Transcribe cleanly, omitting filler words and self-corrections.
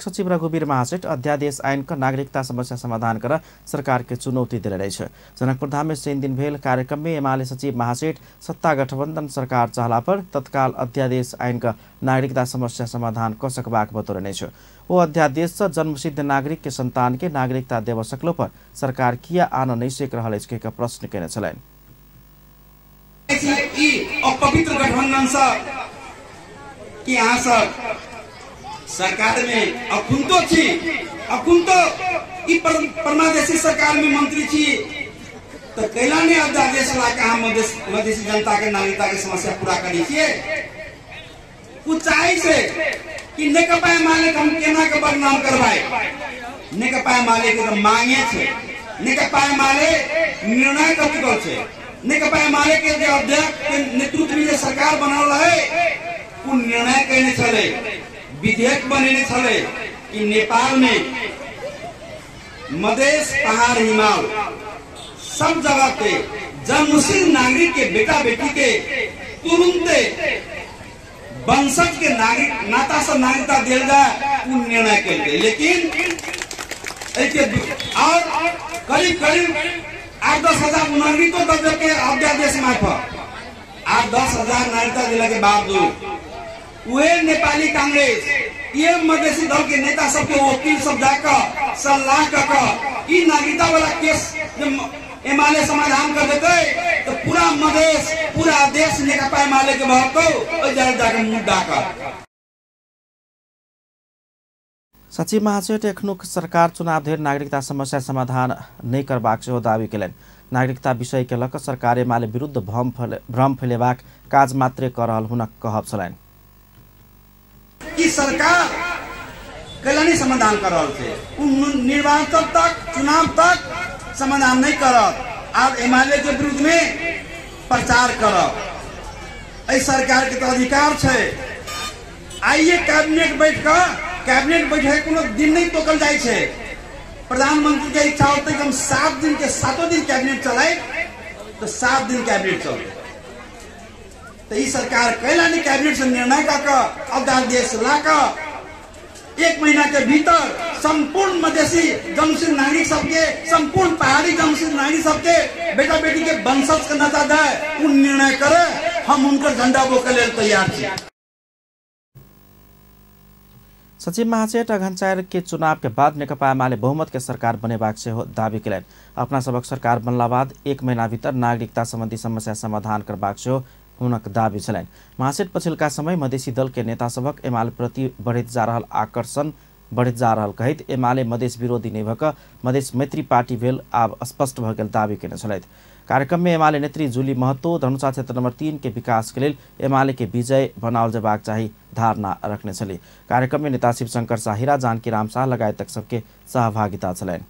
सचिव रघुवीर महासेठ अध्यादेश आइन क नागरिकता समस्या समाधान कर सरकार के चुनौती देले रहे। जनकपुरधाम में शनि दिन भेल कार्यक्रम में एमाले सचिव महासेठ सत्ता गठबंधन सरकार चाहला पर तत्काल अध्यादेश आइन क नागरिकता समस्या समाधान क सकबाक बतौने छ। ओ अध्यादेश से जन्मसिद्ध नागरिक के संतान के नागरिकता देव सकलो पर सरकार किया आन नहीं सक रहल अछि के प्रश्न केने छलनि। अपवित्र गठबंधन सब कि अहाँ सब सरकार में अखुनतो छी, अखुनतो ई परमादेशी सरकार में मंत्री छी, तो कैला ने अध्यादेश ला के अहाँ मधेसी जनता के नागरिकता के समस्या पूरा करै छियै। कुछ चाहे से कि नेकपा एमाले हम केना के बदनाम करवाए। नेकपा एमाले के तो मांगे छे, नेकपा एमाले निर्णय कर चुकल छे, नेकपा एमाले के जे अध्यक्ष के नेतृत्व में जे सरकार बनल रहे उ निर्णय केने छले, विधेयक बनेने छले कि नेपाल में मधेश पहाड़ हिमाल सब जगह के जन्मशील नागरिक के बेटा बेटी के तुरंते वंशज के नागरिक नाता से नागरिकता दिल जाए, उ निर्णय केलकै। लेकिन और करीब करीब 8-10 हजार नागरिको दल के अध्यादेश मार्फत 8-10 हजार नागरिकता दिला के बावजूद वे नेपाली कांग्रेस ये मधेसी दल के नेता सबके वकील सब जाकर सलाह कर ई नागरिकता वाला केस एमाले समाधान कर देते तो पूरा मधेश पूरा देश नेकपा एमाले के बहतो जाकर मुद्दा कर। सचिव महासेठ एखनुक सरकार चुनाव धरि नागरिकता समस्या समाधान नहि करबाक सेहो दावी केलनि। नागरिकता विषय के लऽ कऽ सरकार एमाले विरुद्ध भ्रम फैलेबाक काज मात्रे कऽ रहल हुनक कहब छलनि। कि सरकार कैला नहीं समाधान कर रहल छै, निर्वाचन तक चुनाव तक समाधान नहीं करत, आब एमाले के विरुद्ध में प्रचार करब। एहि सरकार के तो अधिकार छै। आइए कैबिनेट बैठ कऽ, कैबिनेट बैठे कोनो दिन नहीं तोकल जाइ छै। प्रधानमंत्री के इच्छा होते कि हम 7 दिन के 7 दिन कैबिनेट चलाए तो 7 दिन कैबिनेट चलते। तो ई सरकार कैला नहीं कैबिनेट से निर्णय कऽ अध्यादेश ला कऽ 1 महीना के भीतर संपूर्ण मधेसी जमशील नागरिक सबके, संपूर्ण पहाड़ी जमशील नागरिक सबके बेटा बेटी के वंशज के नाता दे उ निर्णय करे, हम उनकर झंडा बोके लेल तैयार छी। सचिव महासेठ अघन 4 के चुनाव के बाद नेकपा एमाले बहुमत के सरकार बनेबाक सेहो दावी केलनि। अपना सबक सरकार बनला बाद 1 महीना भीतर नागरिकता संबंधी समस्या समाधान करबाक सेहो हुनक दावी छलनि। महासेठ पछिलका समय मधेसी दल के नेता सबक एमाले प्रति बढ़ैत जा रहल आकर्षण बढ़ैत जा रहल कहैत एमाले मधेस विरोधी नहि भऽ कऽ मधेस मैत्री पार्टी भेल आब स्पष्ट भऽ गेल दावी केने छलथि। कार्यक्रम में एमाले नेत्री जुली महतो धनुषा क्षेत्र नंबर 3 के विकास के लेल एमाले के विजय बनाओल जेबाक चाही धारणा रखने छली। कार्यक्रम में नेता शिवशंकर शाह, हीरा जानकी राम शाह लगायतक सबके सहभागिता छलनि।